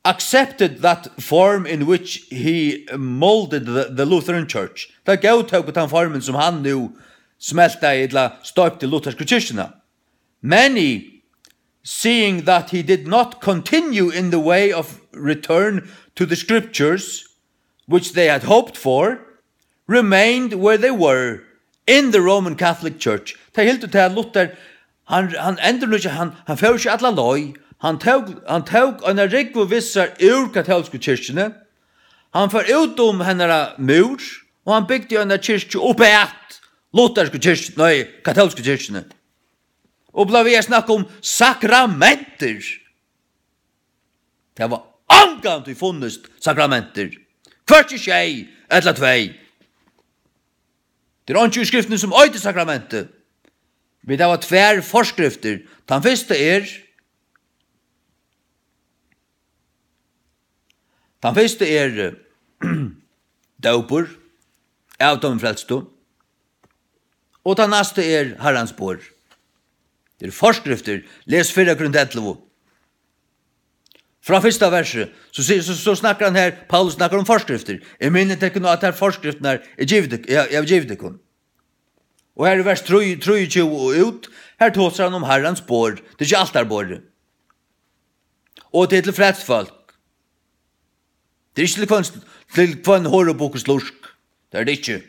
accepted that form in which he molded the, the Lutheran Church. Tey góðtóku tann formin, sum hann nú smeltaði ella stoypti luthersku kirkjuna. Many, seeing that he did not continue in the way of return to the scriptures, which they had hoped for, remained where they were in the Roman Catholic Church. Tey hildu tað, at Luther, hann, hann endurnýggjaði, hann, hann fór ikki alla leið. Hann tók, hann tók eina rúgvu við sær úr katólsku kirkjuni. Hann fór út um hennara múr, og hann bygdi eina kirkju upp at luthersku kirkjuni, nei, katólsku kirkjuni. Og bleiv við at snakka um sakramentir. Tað var ongantíð funnist sakramentir. Hvørki sjey ella tvey. Tað er einki í skriftini, sum eitur sakramenti. Vit hava tvær forskriftir. Tann fyrsta er, tann fyrsta er, eh, dópur, av teimum frelstu. Og tað næsta er Harrans borð. Tað eru forskriftir. Les fyrra Korint ellivu. Frá fyrsta versi, so, sigur- so, so snakkar hann her, Paulus snakkar um forskriftir. Eg minni tykkum á, at tær forskriftirnar er givið tyk-, eg, eg havi givið tykkum. Og her í vers trý, trýogtjúgu og út, her tosar hann um Harrans borð. Tað er ikki altarborðið. Og tað er til frelst fólk. Tað er ikki til hvønn, til hvønn horubukuslurk. Tað er tað ikki.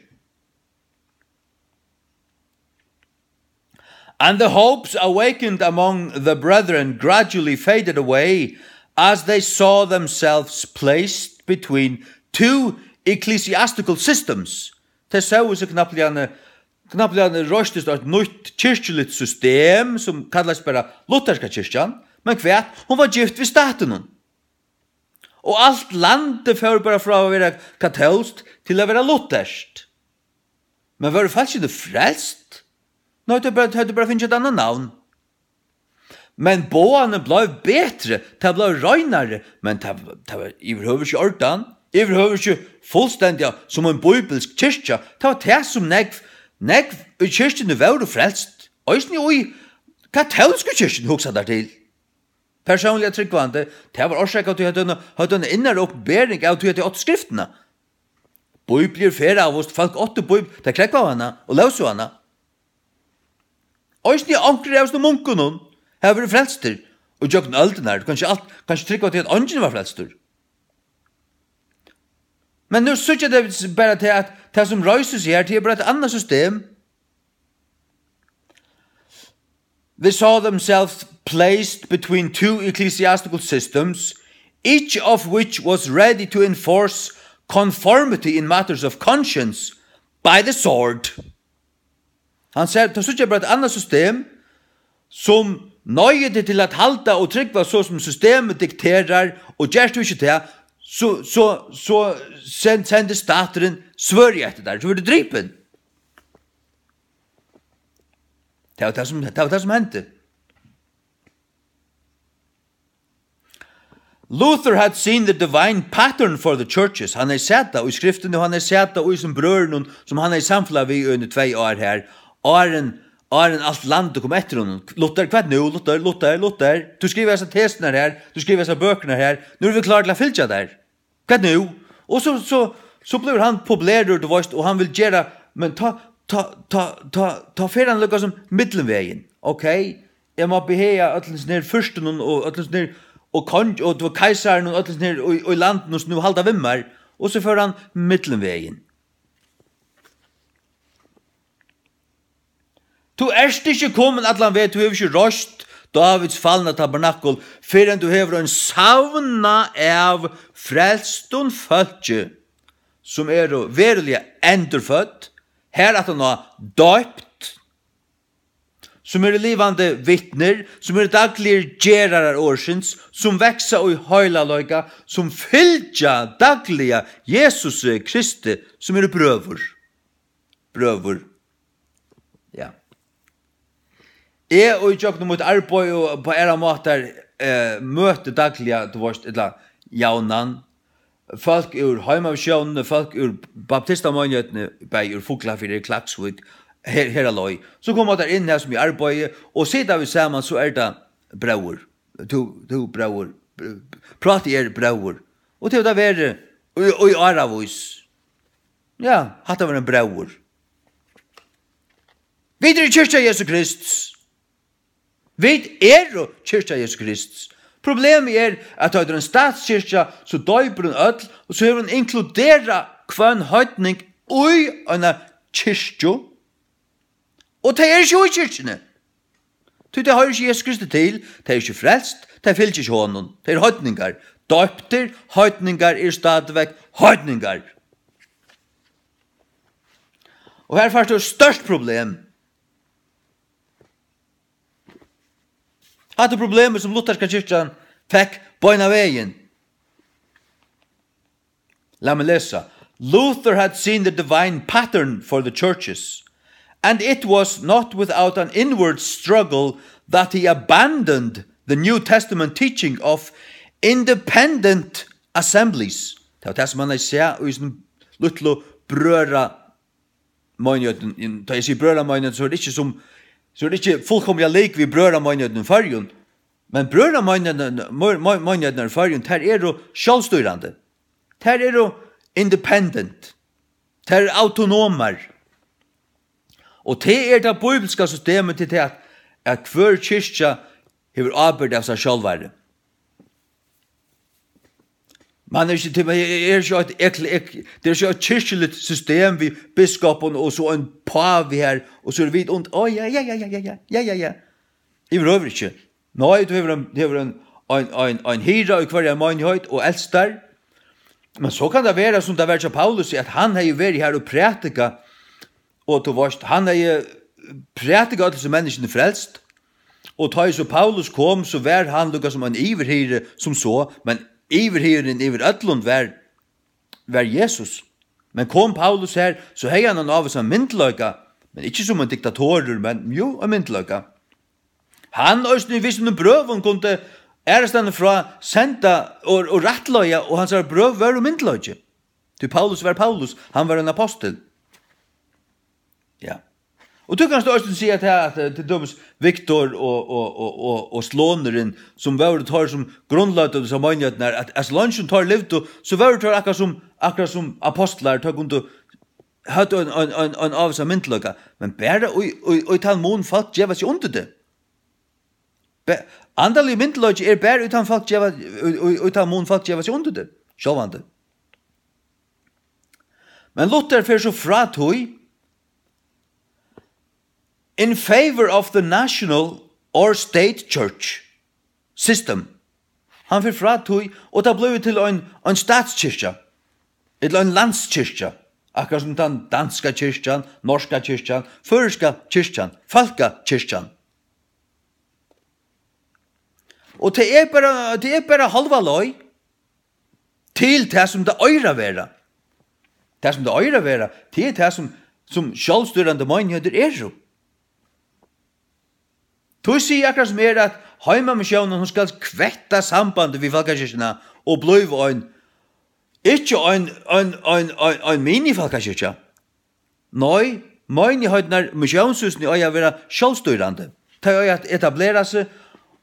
And the hopes awakened among the brethren gradually faded away as they saw themselves placed between two ecclesiastical systems. Tey sóu seg knappliga, knappliga reistist eitt nýtt kirkjuligt system, sum kallaðist bara lutherska kirkjan, men hvat? Hon var gift við statinum. Og alt landið fór bara frá at vera katólskt til at vera lutherskt. Men vóru fólkini frelst? Nei, tey bara, høvdu bara fingið eitt annað navn. Men boðanin bleiv betri, tað bleiv reinari, men tað, tað var yvirhøvur ikki í ordan, yvirhøvur ikki fullstendiga sum ein bíbilsk kirkja. Tað var tað, sum nógv, nógv í kirkjuni vóru frelst. Eisini í katólsku kirkjuni, hugsa tær til. Persónliga trúgvandi, tað var orsakað, at tey høvdu eina, høvdu eina innari opinbering av tí, at tey áttu skriftina. Bíbliur ferðaðust, fólk áttu bíb-, tey krógvaðu hana og lósu hana. Eisini onkrir av hesum munkunum hava verið frelstir og gjøgnum øldirnar. Kanska alt, kanska trúgva tey, at eingin var frelstur. Men nú síggja tey bara til, at tað, sum reisir seg her, tað er bara eitt annað system. They saw themselves placed between two ecclesiastical systems, each of which was ready to enforce conformity in matters of conscience by the sword. Hann sær, tað síggja bara eitt annað system, sum noyðir teg til at halda og trúgva so, sum systemið dikterar, og gert tú ikki tað, so, so, so send-, sendir staturin svørð eftir tær, so verður tú dripin. Tað var tað, sum, tað var tað, sum hendi. Luther had seen the divine pattern for the churches. Hann hevði sæð tað í skriftini, og hann hevði sæð tað í sum brøðrunum, sum hann hevði samfelag við í eini tvey ár her. Áðrenn, áðrenn alt landið kom eftir honum. Luther, hvat nú? Luther, Luther, Luther. Tú skrivar hesar tesurnar her, tú skrivar hesar bøkurnar her. Nú eru vit klár til at fylgja tær. Hvat nú? Og so, so, so blívur hann populerur, tú veist, og hann vil gera, men tá, tá, tá, tá, tá fer hann líka sum millumvegin. Ok, eg má behaga øllum sum her fyrstunum og øllum sum her og kong og, tú veist, keisarin og øllum sum her í, í landinum sum nú halda við mær, og so fer hann millumvegin. Tú ert ikki komin allan veg, tú hevur ikki reist Dávids falna tabernakul, fyrr enn tú hevur ein savna av frelstum fólki, sum eru veruliga endurfødd, har aftan á doypt, sum eru livandi vitnir, sum eru dagligir gerarar orðsins, sum vaksa í heilagleika, sum fylgja dagliga Jesusi Kristi, sum eru brøður. Brøður. Ja. Eg og í gjøgnum mítt arbeiði og på aðrar mátar, eh, møti dagliga, tú veist, ella javnan, fólk úr Heimamissiónini, fólk úr Baptistameinigheitini, bæði úr Fuglafirði, Klaksvík, her, her á leið. So koma teir inn her sum í arbeiði, og sita vit saman, so er tað bróðir. Tú, tú bróðir. Prátið er bróðir. Og tað hevur tað verið í, í áravís. Ja, hatta var ein bróðir. Vit eru kirkja Jesu Krists. Vit eru kirkja Jesu Krists. Problemið er, at tá er ein statskirkja, so doypir hon øll, og so hevur hon inkluderað hvønn heidning í eina kirkju, og tey eru ikki í kirkjuni. Tí tey hoyra ikki Jesu Kristi til, tey eru ikki frelst, tey fylgja ikki honum. Tey eru heidningar. Doyptir heidningar eru stadigvæk heidningar. Og her fært tú eitt stórt problem. Hatta er problemið, sum lutherska kirkjan fekk beinanvegin. Lat meg lesa. Luther had seen the divine pattern for the churches, and it was not without an inward struggle that he abandoned the New Testament teaching of independent assemblies. Tað var tað, sum hann hevði sæð í sínum lítlu brøðra meinigheitini, tá eg sigi brøðrameinigheitini, so er tað ikki sum, so er tað ikki fullkomiliga lik við brøðrameinigheitini í Føroyum, men brøðrameinigheitini, mei-, mei-, meinigheitini í Føroyum, tær eru sjálvstýrandi. Tær eru independent. Tær eru autonomar. Og tað er tað bíbliska systemið til tað, at, at hvør kirkja hevur ábyrgd av sær sjálvari. Man er ikki til, man er, er ikki eitt ekl-, ek-, tað er ikki eitt kirkjuligt system við biskupum og so ein pávi her, og so eru vit und-, ó, ja, ja, ja. Yvirhøvur ikki. Nei, tú hevur ein, hevur ein, ein, ein, ein hirða í hvørjari meinigheit og eldstar. Men so kann tað vera, sum tað var hjá Paulusi, at hann hevði verið har og prædikað, og tú veist, hann hevði prædikað øll hesi menniskjuni frelst. Og tá ið so Paulus kom, so var hann líka sum ein yvirhirði sum so, men yvirhirðin yvir øllum var, var Jesus. Men kom Paulus her, so hevði hann ein ávísan myndugleika, men ikki sum ein diktatorur, men jú, ein myndugleika. Hann eisini við sínum brøvum kundi aðrastaðni frá senda og, og rættleiða, og hansara brøv vóru myndugleiki. Tí Paulus var Paulus, hann var ein apostul. Ja. Og tú kanst eisini siga tað, at, eh, til dømis Viktor og, og, og, og, og Slonurin, sum vóru teir, sum grundløgdu hesar meinigheiternar, at, at so leingi sum teir livdu, so vóru teir akkurát sum, akkurát sum apostlar, teir kundu, høvdu ein, ein, ein, ein ávísan myndugleika, men bara í, í, í tann mun fólk geva seg undir tað. Be-, andaligur myndugleiki er bara í tann fólk geva, í, í, í tann mun fólk geva seg undir tað, sjálvandi. Men Luther fer so frá tí, in favor of the national or state church system. Hann fer frá tí, og tað blívur til ein, ein statskirkja, ella ein landskirkja, akkurát sum tann danska kirkjan, norska kirkjan, føroyska kirkjan, fólkakirkjan. Og tað er bara, tað er bara hálva leið til tað, sum tað eigur at vera. Tað, sum tað eigur at vera, tað er tað, sum, sum sjálvstýrandi meinigheitir eru. Tí sigi eg akkurát sum er, at Heimamissiónin, hon skal kveikja sambandið við fólkakirkjuna og blíva ein, ikki ein, ein, ein, ein, ein mini-fólkakirkja. Nei, meinigheitirnar, missiónshúsini eiga at vera sjálvstýrandi. Tey eiga at etablera seg,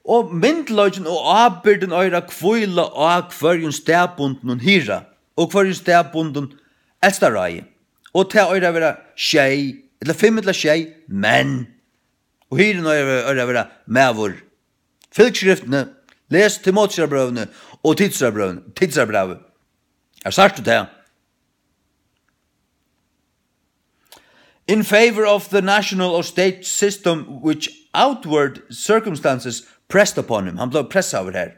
og myndugleikin og ábyrgdin eigur at hvíla á hvørjum staðbundnum hirða og hvørjum staðbundnum eldstarráði. Og tað eigur at vera sjey, ella fimm ella sjey menn. Og hirðin eigur, eigur at vera maður. Fylg skriftini, les Timoteusarbrøvini og Titusarbrøvini, Titusarbrævið. Har sært tú tað. In favor of the national or state system which outward circumstances pressed upon him. Hann bleiv pressaður her.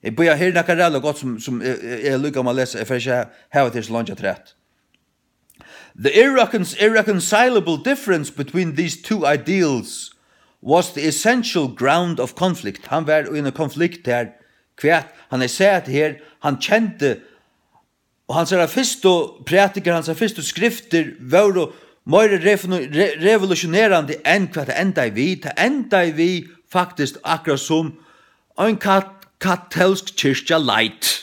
Eg bíði, her er nakað ræðuliga gott, sum, sum eg, eg, eg líka má lesa. Eg fari ikki at hava tað so leingi afturat. The irrecon-, irreconcilable difference between these two ideals was the essential ground of conflict. Hann var í ein konflikt her, hvat hann hevði sæð her, hann kendi, og hansara fyrstu prædikar, hansara fyrstu skriftir vóru meira refinu-, re-, revolutionerandi enn hvat tað endaði við. Tað endaði við, faktiskt, akkurát sum ein kat-, katólsk kirkja light.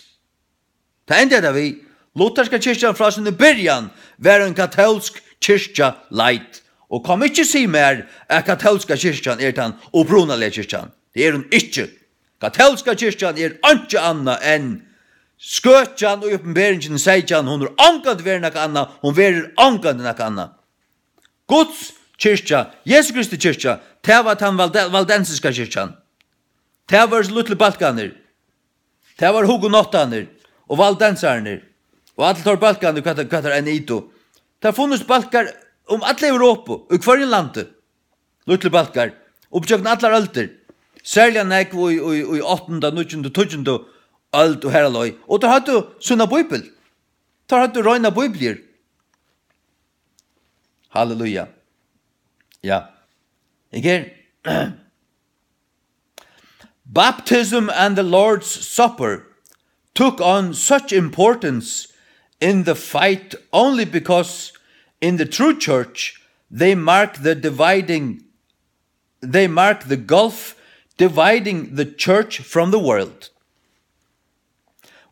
Tað endaði tað við. Lutherska kirkjan frá síni byrjan var ein katólsk kirkja light. Og kom ikki sig mær, at katólska kirkjan er tann upprunaliga kirkjan. Tað er hon ikki. Katólska kirkjan er einki annað enn skøkjan í Opinberingini seytjan. Hon er ongantíð verið nakað annað, hon verður ongantíð nakað annað. Guds kirkja, Jesu Kristi kirkja, tað var tann valde-, valdensiska kirkjan. Tað vóru so lítlu bólkarnir. Tað vóru hugenottarnir og valdensarnir og allir teir bólkarnir, hvat, hvat teir enn itu. Tað funnust bólkar um alla Evropu, í hvørjum landi. Lítlu bólkar, upp gjøgnum allar øldir. Serliga nógv í, í, í áttandu, níggjundu, tíggjundu øld og har á leið. Og teir høvdu sína bíbel. Teir høvdu reinar bíbliur. Halleluja. Ja. Eg er Baptism and the Lord's Supper took on such importance in the fight only because in the true church they mark the dividing, they mark the gulf dividing the church from the world.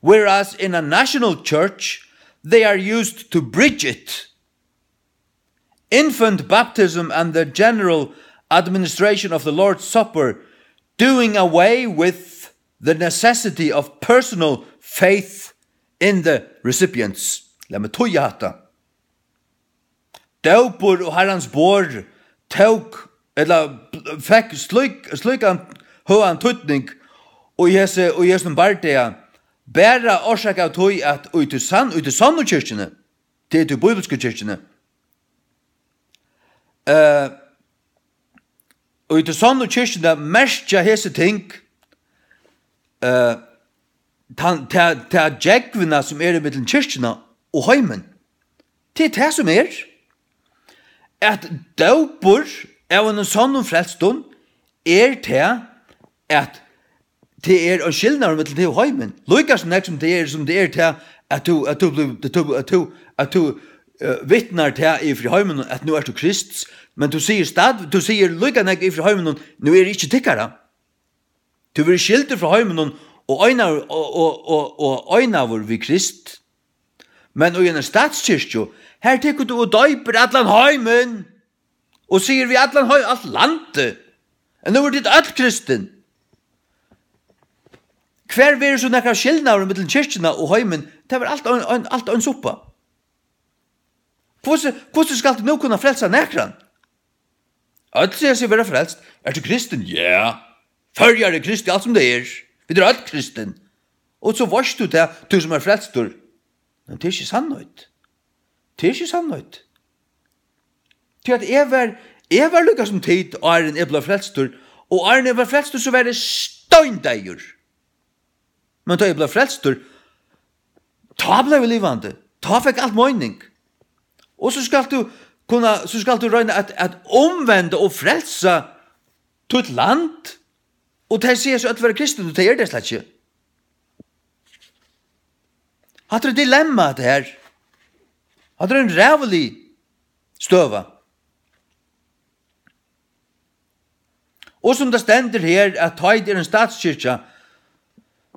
Whereas in a national church, they are used to bridge it. Infant baptism and the general administration of the Lord's Supper doing away with the necessity of personal faith in the recipients. Lat meg týða hatta. Dópur og Harrans borð tók, ella fekk slík, slíkan høgan týdning í hesi, í hesum bardaga, bara orsakað av tí, at í tí sann-, í tí sonnu kirkjuni, tað er tí bíbilsku kirkjuni, eh, og í tí sonnu kirkjuni merkja hesi ting, eh, tann, ta, ta gjógvina, sum er ímillum kirkjuna og heimin. Tað er tað, sum er. At dópur av einum sonnum frelstum er tað, at tað er ein skilnaður millum teg og heimin. Líka so nógv sum tað er, sum tað er tað, at tú, at tú blívur, at tú, at tú, at tú, eh, vitnar tað yvir fyri heiminum, at nú ert tú Krists, men tú sigur stað-, tú sigur líka nógv yvir fyri heiminum, nú eri eg ikki tykkara. Tú verður skildur frá heiminum og einaður, og, og, og, og einaður við Krist. Men í eini statskirkju, har tekur tú og doypir allan heimin og sigur við allan hei-, alt landið, at nú eru tit øll kristin. Hvar verður so nakar skilnaður millum kirkjuna og heimin? Tað var alt ein, ein, alt ein suppa. Hvussu, hvussu skalt tú nú kunna frelsa nakran? Øll siga seg vera frelst. Ert tú kristin? Ja. Føroyar er kristið, alt sum tað er. Vit eru øll kristin. Og so veitst tú tað, tú sum ert frelstur. Men tað er ikki sannheit. Tað er ikki sannheit. Tí at eg var, eg var líka sum tit, áðrenn eg bleiv frelstur. Og áðrenn eg var frelstur, so var eg steindeyður. Men tá eg bleiv frelstur, tá bleiv eg livandi. Tá fekk alt meining. Og so skalt tú kunna, so skalt tú royna at, at umvenda og frelsa títt land. Og tey siga seg øll vera kristin, og tey eru tað slett ikki. Hatta er eitt dilemma, hatta her. Hatta er ein ræðulig støða. Og sum tað stendur her, at tá ið er ein statskirkja,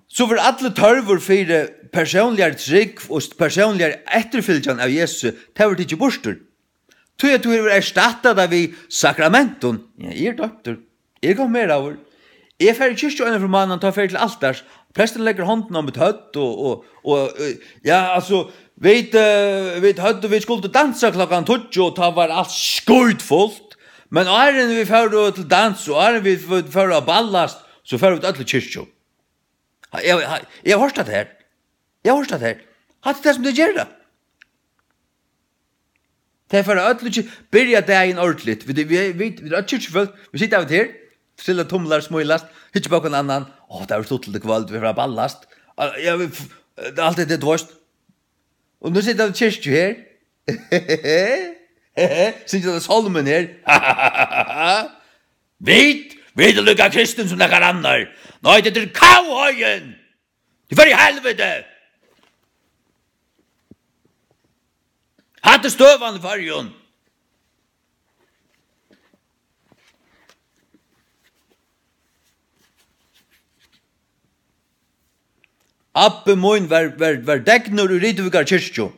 so verður allur tørvur fyri persónligari trúgv og persónligari eftirfylgjan av Jesusi, tað verður tikið burtur. Tí at tú hevur erstattað tað við sakramentum. Ja, eg eri doyptur. Eg eri konfirmeraður. Eg fari í kirkju eina ferð um mánaðin, tá fari eg til altars. Prestin leggur hondina á mítt høvd og, og, og, eh, ja, altso, vit, eh, vit høvdu, vit skuldu dansa klokkan tíggju, og tá var alt skítfult. Men áðrenn vit fóru til dans, og áðrenn vit f-, fóru at ballast, so fóru vit øll í kirkju. Ha, eg, ha, eg havi hoyrt tað her. Eg havi hoyrt tað her. Hatta er tað, sum tey gera. Tey fara øll ikki byrja dagin ordiligt. Vit, vit, vit, vit eru øll kirkjufólk. Vit sita av og til, stilla tumlar, smílast, hyggja upp á hvønn annan. Ó, tað er stuttligt í kvøld, vit fara at ballast. Á, ja, vit f-, alt hetta, tú veist. Og nú sita vit í kirkju her. Syngja tað sálmin her. Vit, vit eru líka kristin sum nakar annar. Nei, tað er kavhøgin. Tú fer í helviti. Hatta er støðan í Føroyum. Abbi mín var, var, var degnur í Rituvíkar kirkju.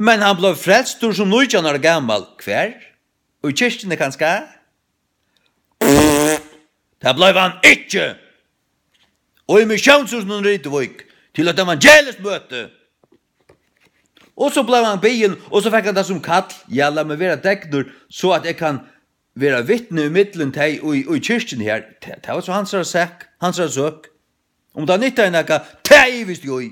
Men hann bleiv frelstur sum nítjan ára gamal. Hvar? Í kirkjuni kanska? Tað bleiv hann ikki. Og í Missiónshúsinum í Rituvík, til eitt evangeliskt møti. Og so bleiv hann biðin, og so fekk hann tað sum kall: Ja, lat meg vera degnur, so at eg kann vera vitni ímillum tey í, í kirkjuni her. Tað, tað var so hansara sak, hansara søk. Um tað nyttaði nakað, tað ivist eg í.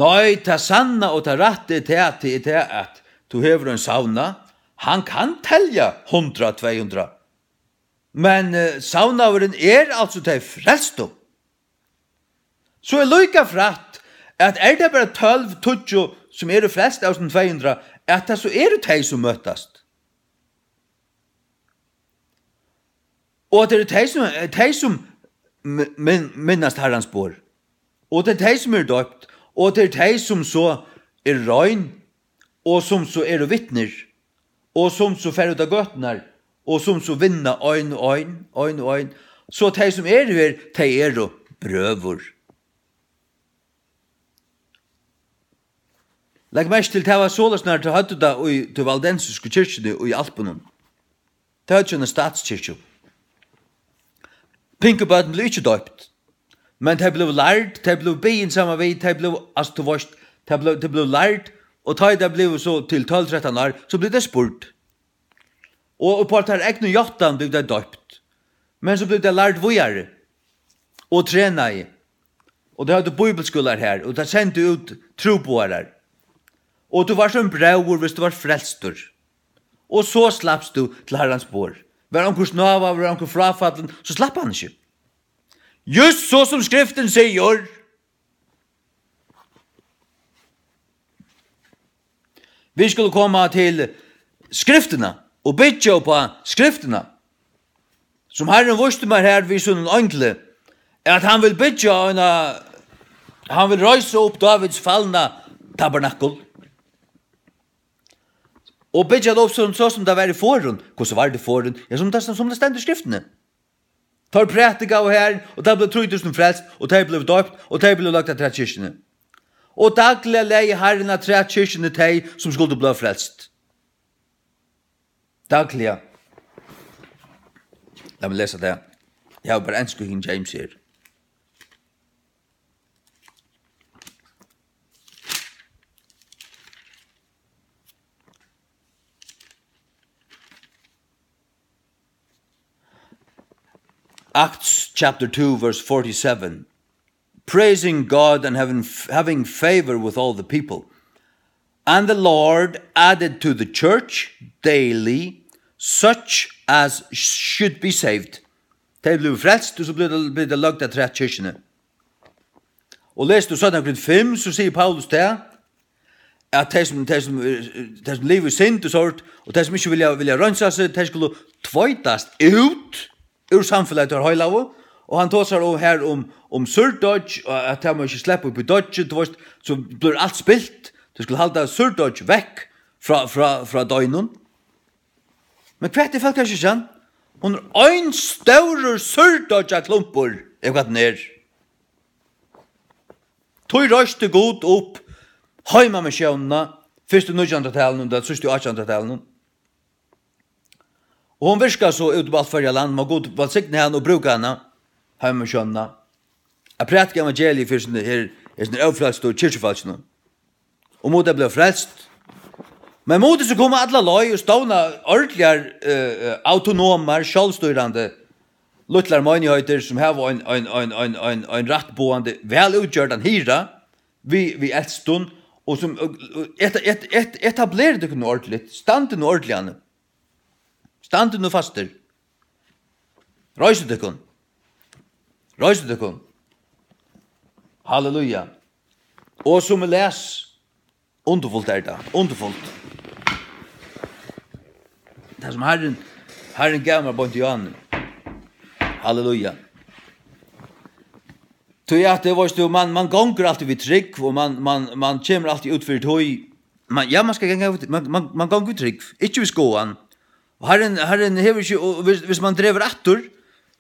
Nei, tað sanna og tað rætta er tað, tað er tað, at tú hevur ein savna, hann kann telja hundrað, tvey hundrað. Men, eh, savnaðurin er altso tey frelstu. So er líka frætt, at er tað bara tólv, tíggju, sum eru frelst av sum tvey hundrað, at tað so eru tey, sum møtast. Og at tað eru tey, sum, tey, sum mi-, min-, minnast Harrans borð. Og tað eru tey, sum eru doypt. Og tað eru tey, sum so eru rein, og sum so eru vitnir, og sum so fara út á gøturnar, og sum so vinna ein og ein, ein og ein. So tey, sum eru her, tey eru brøður. Legg merki til, tað var soleiðis, nær tey høvdu tað í tí valdensisku kirkjuni í Alpunum. Tey høvdu eina statskirkju. Pinkubørn blivu ikki doypt, men tey blivu lærd, tey blivu biðin saman við, tey blivu, altso, tú veist, tey blivu, tey blivu lærd, og tá ið tey blivu so til tólv, trettan ár, so blivu tey spurd. Og upp á teirra egnu játtan blivu tey doypt. Men so blivu tey lærd víðari og trenaði. Og tey høvdu bíbliuskúlar her, og tey sendu út trúboðarar. Og tú varst ein bróðir, viss tú varst frelstur. Og so slapst tú til Harrans borð. Var onkur snávaður, var onkur fráfallin, so slapp hann ikki. Júst so sum Skriftin sigur. Vit skulu koma til Skriftina og byggja upp á Skriftina, sum Harrin vísti mær her við sínum eingli, at hann vil byggja eina, hann vil reisa upp Dávids falna tabernakul og byggja tað upp so, so sum tað var í forðum. Hvussu var tað í forðum? Ja, sum tað, sum tað stendur í Skriftini. Teir prædikaðu her, og tað bleiv trý túsund frelst, og tey blivu doypt, og tey blivu lagt afturat kirkjuni. Og dagliga legði Harrin afturat kirkjuni tey, sum skuldu bliva frelst. Dagliga. Lat meg lesa tað. Eg havi bara ensku King James her. Acts chapter two, verse forty-seven. Praising God and having, having favor with all the people. And the Lord added to the church daily such as should be saved. Tey blivu frelst, og so blivu tey, blivu tey lagt afturat kirkjuni. Og lesur tú Seinna Korint fimm, so sigur Paulus tað, at tey sum, tey sum, eh, tey sum liva í synd og sort, og tey sum ikki vilja, vilja reinsa seg, tey skulu tveitast út úr samfelagi teirra heilagu, og hann tosar um her um, um súrdeiggj, og at tað má ikki sleppa upp í deiggið, tú veist, so blívur alt spilt, tú skalt halda súrdeiggj vekk frá, frá, frá deinum. Men hvat er fólkakirkjan? Hon er ein stórur súrdeiggjaklumpur, er hvat hon er. Tí reisti Gud upp heimamissiónina, fyrst í nítjanhundraðtalinum, tað síðsta í átjanhundraðtalinum. Og hon virkar so út um alt Føroya land, má Gud vælsigna hana og brúka hana, heimamissiónina. At prædika evangeliið fyri sinni her, er sinni ófrelstu kirkjufólkinum. Og mugu tey blíva frelst. Men mugu tey so koma alla leið og stovna ordiligar, eh, eh, autonomar, sjálvstýrandi, lítlar meinigheiter sum hava ein, ein, ein, ein, ein, ein rættboðandi, væl útgjørdan hirða við, við eldstum, og sum, og, og eta-, et-, et-, etablera tykkum nú ordiligt, standið nú ordiliga. Standið nú fastir. Reisið tykkum. Reisið tykkum. Halleluja. Og sum eg les, undurfult er tað. Undurfult. Tað sum Harrin, Harrin gav mær beint í áðni. Halleluja. Tí at, veitst tú, man, man gongur altíð við trúgv, og man, man, man kemur altíð út fyri tí. Man, ja, man skal ganga við, man, man, man gongur við trúgv, ikki við skoðan. Og Harrin, Harrin hevur ikki, og hvis, hvis man dregur aftur,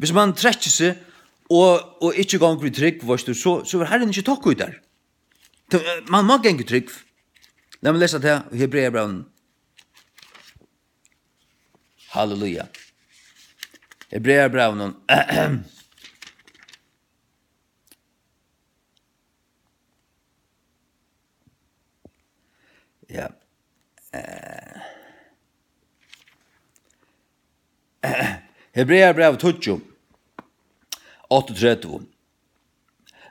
hvis man trekkir seg, og, og ikki gongur við trúgv, veitst tú, so, so er Harrin ikki tokka í tær. Tú, eh, man má ganga í trúgv. Lat meg lesa tað í Hebreabrævinum. Halleluja. Hebreabrævinum. Ja. Eh. Hebreabræv tíggju, áttaogtretivu.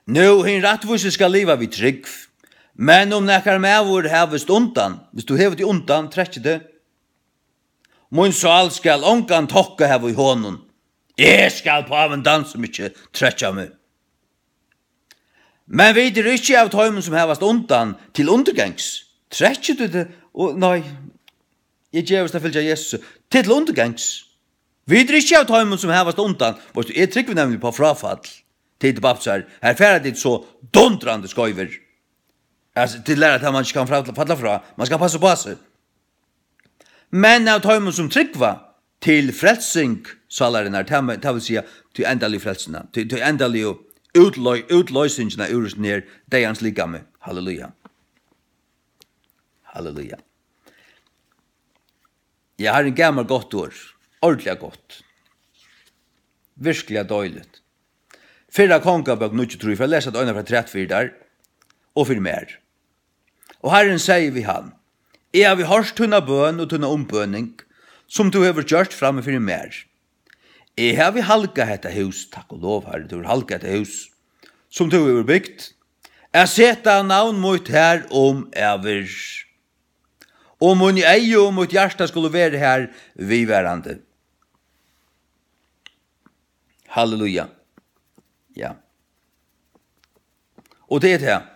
Nú, hin rættvísi skal liva við trúgv, men um nakar maður havist undan, hvis tú hevur teg undan, trekkir teg, mín sál skal ongan tokka hava í honum. Eg skal pávin dansa, um ikki trekkja meg. Men vit eru ikki av teimum, sum havast undan til undirgangs. Trekkir tú teg, og nei, eg gevist at fylgja Jesusi. Til undirgangs. Vit eru ikki av teimum, sum havast undan. Veitst tú, eg trúgvi nemliga upp á fráfall. Tit baptistar, her fara tit so dundrandi skeivir. Altso, tit læra, at man ikki kann falla, falla frá. Man skal passa upp á seg. Men av teimum, sum trúgva til frelsing sálarinnar, tað me-, tað vil siga, til endaligu frelsuna, til, til endaligu útloi-, útloysingina úr hesum her deyðans likami. Halleluja. Halleluja. Ja, Harrin gav mær gott orð. Ordiliga gott. Virkiliga deiligt. Fyrra Kongabók níggju trý, for at lesa tað eina afturat fyri tær og fyri mær. Og Harrin segði við hann: Eg havi hoyrt tína bøn og tína umbøning, sum tú hevur gjørt frammi fyri mær. Eg havi halgað hetta hús, takk og lov, Harri, tú hevur halgað hetta hús, sum tú hevur bygt, at seta navn mítt har um ævir. Og míni eygu og mítt hjarta skulu vera har viðvarandi. Halleluja. Ja. Og tað er tað.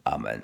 Amen.